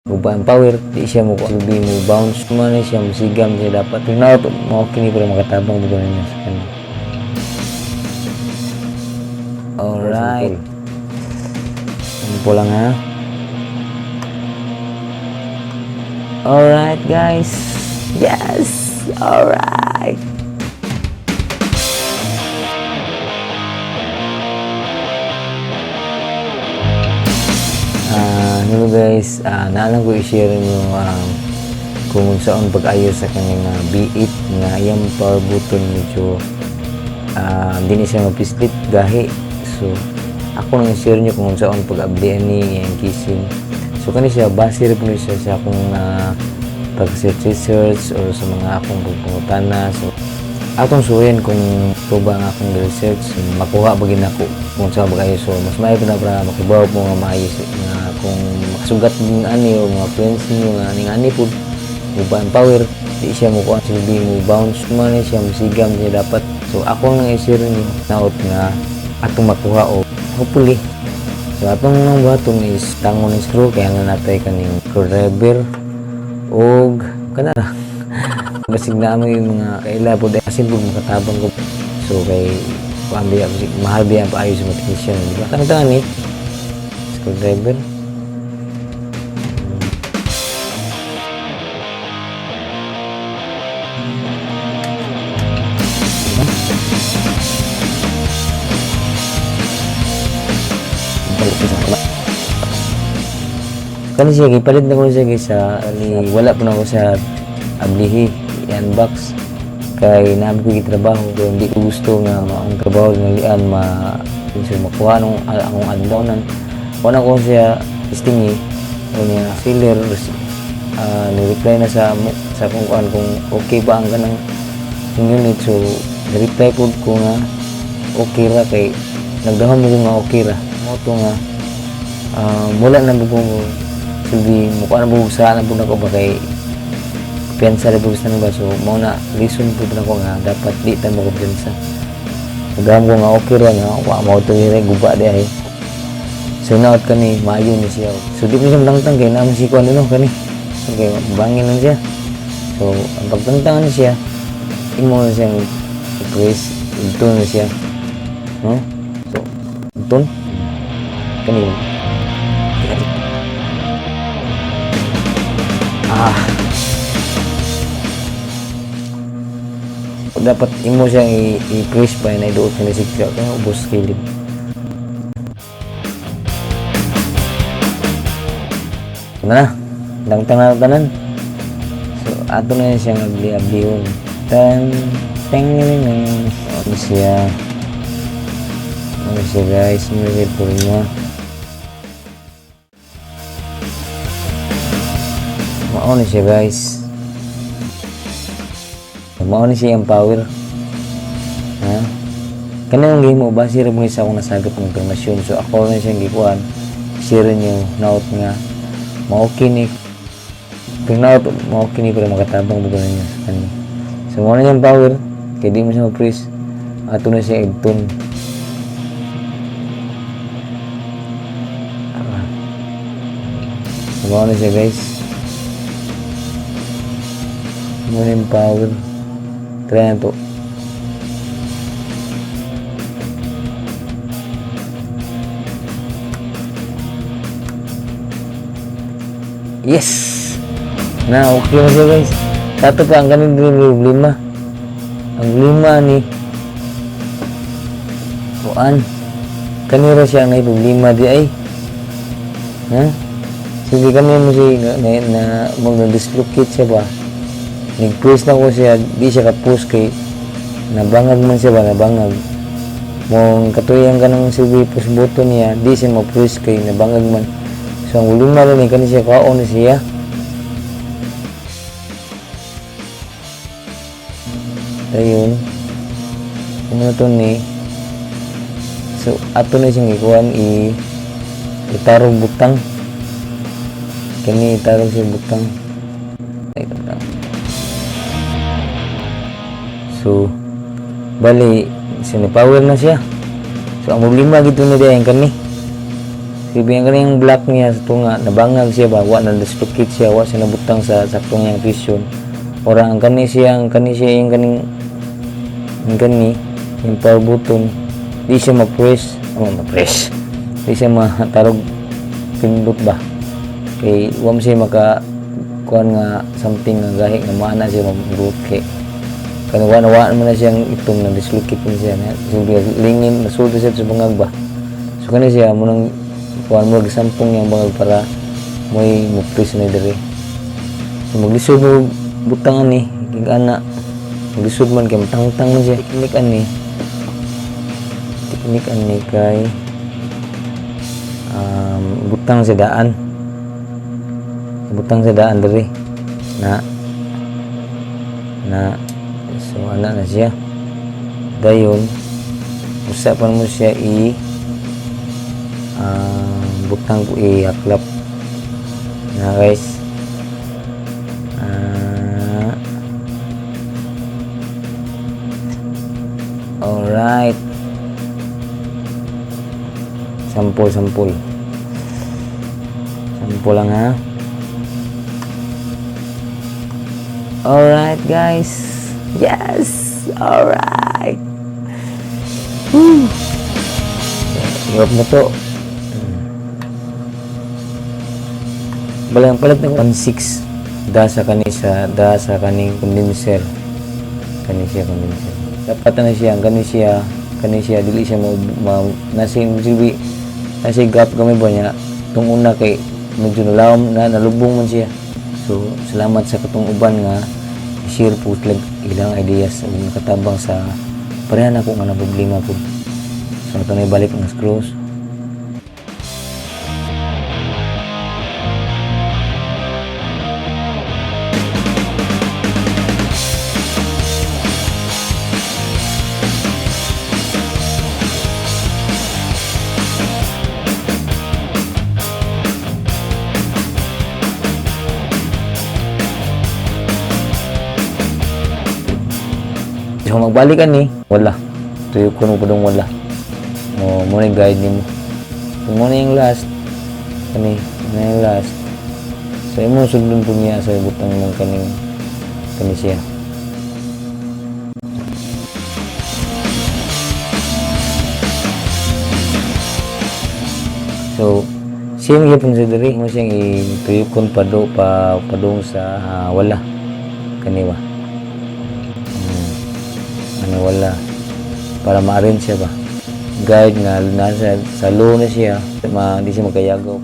Guba ang power, di siya mo silbi mo bounce man ni siya, musigam siya dapat. Pero naot mao kini para makatabang mo ninyo sa kanya. Alright. Simple lang ha. Alright guys. Yes! Alright! Hello guys, naalang ko i-share niyo kung saan pag-ayos sa kanyang B8 nga iyang power button medyo di ni siya mapislit gahi. So ako nang i-share niyo kung saan pag-ablian ni iyang casing. So kani siya base ra pud siya sa akong pag-search research or sa mga akong pagpangutana. So atong suwayan kung ito ba ang akong research makuha ba gid nako kung saan pag-ayos. So mas maayo pa na para makibaw po nga maayos nga kung makasugat din ani o mga friends niyo nga aning ani pud guba ang power, di siya mo kuha silbi mo bounce man ni siya, musigam siya dapat. So ako nang i-share niyo naot nga atong makuha o hopefully. So atong nang buhaton is tangon ng screw kaya nga natay kaning screwdriver og kana ra. Basig na mo yung mga kaila po dahil asin po makatabang ko. So kay kuan biya basig mahal biya ang paayos sa mga technician, di ba? Tang-tangan ni screwdriver. Kani siya, gipalit na ko siya guys sa ni wala po na ako sa ablihi i-unbox kay nabi ko gitrabaho ko hindi ko gusto nga ang trabaho nga lian ma so makuha nung akong adlawnan. Kuha na ko siya testingi o niya seller, ni-reply na sa sa kung kuan kung okay ba ang kanang unit. So ni-reply pod ko nga okay ra kay nagdahom mo ko nga okay ra mo to nga mula na mo silbi mo kuan mo sa na pud nako ba kay kumpiyansa ra pud sa ba. So mao na lesson pud nako nga dapat di ta mo kumpiyansa. Nagdahom ko nga okay ra nga wa mao to ni guba di ay. So naot kani maayo ni siya. So di mo siya matangtang kay naa man si kuan no kani. So kay bangin lang siya. So ang pagtangtangan ni siya imo na siyang i-press ito na siya. No? So itun kani. Dapat imo siyang i-press pa na iduot kani siksa kay ubos kilid. Na, dangtang na tanan. So ato na siyang abli-ablihon. Tan teng ning ano siya. Ano siya guys, ano siya porma. Mao na siya guys. Mao na siya ang power. Ha? Kanang gihimo base ra mo sa akong nasagap ng impormasyon. So ako na siyang gikuan. Share niyo naot nga mao kini. Pero naot mao kini para makatabang mo ninyo sa kanya. So mao na siyang power kay di mo siya ma-press. Ato na siya igtun. So mao na siya guys. Mao na yung power. Try na to. Yes! Na, okay na siya guys. Tato pa ang ganin din problema. Ang lima ni kuan. Kanira siya ang problema di ay. Ha? Sige kami mo siya na, na, na, na dislocate siya ba? Nag-press na ko siya, di siya ka-push kay nabangag man siya ba, nabangag. Mong katuyang ka ng silbi push button niya, di siya ma-press kay nabangag man. So ang ulima rin kani siya kaon ni siya. Ayun. Ano to ni? So ato na siyang ikuan i itarong butang. Kani itarong siya butang. Ay, butang. So bali sini power na siya. So ang problema gito ni diyan kani. Silbi ang kaning block niya sa tunga, nabangag siya ba, wa na dislocate siya, wa siya nabutang sa saktong niyang position. Ora ang kani siya yung kaning ang kani yung power button, di siya ma-press, oh, ma-press. Di siya matarog pindot ba. Kay wa man siya maka kuan nga something nga gahi nga maana siya mabuot kay kani wa na wa man na siyang itong na dislocate ni siya na silbi lingin nasulti siya sa bangag ba. So kani siya mo nang kuan mo gisampong niyang bangag para mo'y mo-press na diri. So maglisod mo butang ani kay ana maglisod man kay matangtang man siya. Teknik ani kay butang sa daan. Butang sa daan diri na na so ana na siya. Dayon usa pa mo siya i butang po i-haklap na, guys. Alright, sampol, sampol, sampol lang ha. Alright, guys, yes, alright. Woo! So, i-off na to. Balang palit na 1.6 da sa kani sa da sa kaning condenser, kani siya condenser. Dapat na siya ang kani siya dili siya mo ma, nasa silbi, nasa gap gamay ba niya tung una kay medyo nalawom na, nalubong man siya. So salamat sa katong uban nga share po sila ilang ideas ug nakatabang sa pareha na ko nga na problema po. So ato na ibalik ang screws. So magbalik ani, wala. Tuyo ko no padung wala. Mo mo ni guide nimo. So mo na yung last kani, mo na yung last. So imo sundon po niya sa butang ng kaning kani siya. So same gyapon sa diri mo siyang ituyokon pado pa padung sa wala kani ba. Ano wala para ma-arrange siya ba, guide nga nasa sa low na siya, ma di siya magkayagaw.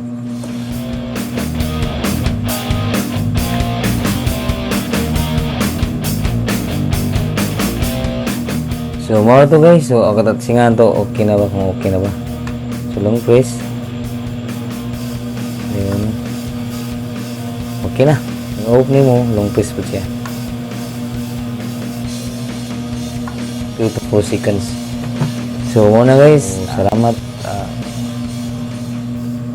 So mao to, guys. So ako tatsingan to, okay na ba kung okay na ba. So long press. Ayun, okay na. Off nimo, long press po siya 2 to 4 seconds. So mao na, guys. Salamat.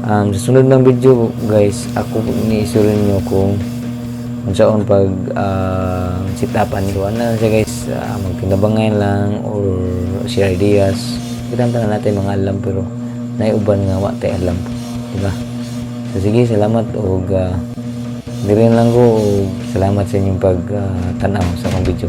Sa sunod ng video, guys, ako ni-isurin nyo kung unsaon pag set up ani. So ana siya, guys, magkinabangayan lang or share ideas. Kita tanan natin mga alam pero naiuban nga wa tay alam, di ba? So sige, salamat og diri lang ko og salamat sa inyong pag tan-aw sa akong video.